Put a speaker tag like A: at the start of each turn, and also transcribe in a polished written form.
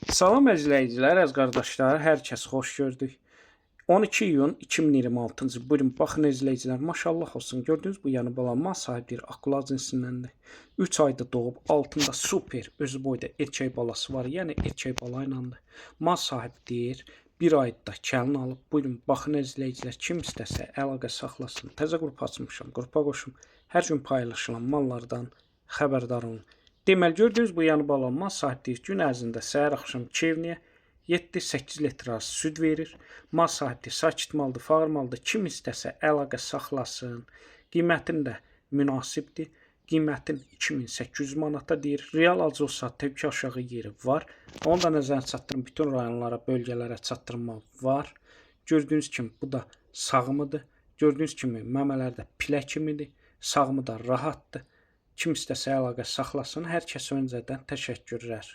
A: Salam izləyicilər, əziz qardaşlar, hər kəs xoş gördük. 12 iyun 2026-cı. Buyurun, baxın izləyicilər, maşallah olsun. Gördünüz bu yanı bala mal sahibi akula cinsindəndir. 3 ayda doğub, altında super özü boyda erkək balası var. Yəni erkək bala ilandır. Mal sahibi deyir, bir ayda kəlin alıb. Buyurun, baxın izləyicilər, kim istəsə əlaqə saxlasın. Təzə qrup açmışam, qrupa qoşum. Hər gün paylaşılan mallardan xəbərdar olun. Deməli, gördüyünüz bu yanı bala mal sahibi deyir, gün ərzində səhər axşam kevniyə 7-8 litr arası süd verir. Mal sahibi sakit maldır, fağır maldır. Kim istəsə əlaqə saxlasın. Qiymətin də münasibdir. Qiymətin 2800 manata deyir. Real alıcı olsa tepki aşağı yeri var. Onu da nəzərə çatdırın. Bütün rayonlara, bölgələrə çatdırma var. Gördüyünüz kimi bu da sağımıdır. Gördüyünüz kimi məmələr də pilə kimidir. Sağımı da rahatdır. Kim istəsə əlaqə saxlasın. Hər kəsə öncədən təşəkkürlər.